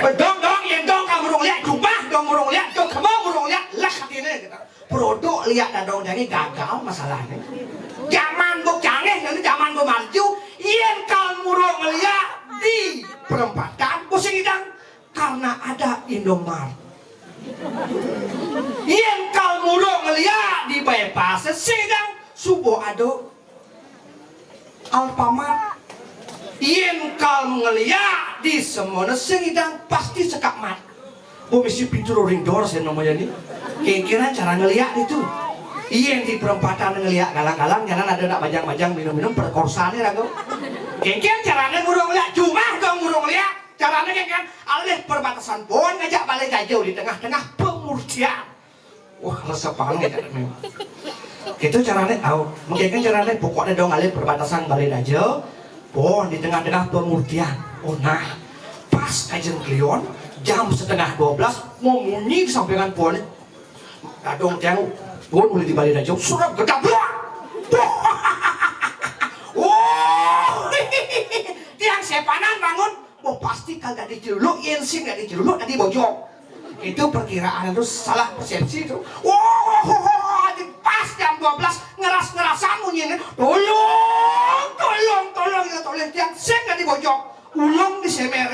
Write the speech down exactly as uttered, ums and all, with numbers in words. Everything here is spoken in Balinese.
Pedong dong, yén dong ka murung liak, jubah dong murung liak, dong kebo murung liak, lah katine gitu. Produk liak dadong jani gagal masalahnya. Zaman buk canggih, nanti zaman buk maju, yén kal murung liak di perempatan, pusing idang karena ada Indomart. Yén kal murung liak di bypass, sing idang subo ado Alfamart. Yén kal ngeliak di semana sing idang pasti sekak mat. Oh, mesti pintu roring door saya namanya nih. Kengkenan cara ngeliak itu. Yén di perempatan ngeliak galang-galang, jangan ada nak bajang-bajang minum-minum perkorsane rago. Kengken carane murung liak, jumah dong murung liak. Carane kengken alih perbatasan pohon ngajak balai dajau di tengah-tengah pemurtian. Wah, resep banget ya memang. Gitu carane, au. Mungkin kan carane pokoknya dong alih perbatasan balai dajau, pohon di tengah-tengah pemurtian. Oh nah, pas kajeng kliwon, jam setengah dua belas, mau munyi di sampingan pohon. Dadong tiang, pohon mulai di balai dajau, surap gedabrak. Wah, tiang sepanan bangun. Wah, pasti kagak diceluluk, yén sing gak diceluluk tadi bojong. Itu perkiraan itu salah persepsi itu. Wah, pas jam dua belas ngeras-ngerasan bunyinya. Tolong, tolong, tolong, ya tolong tiang sing tadi bojong. Ulung di semer.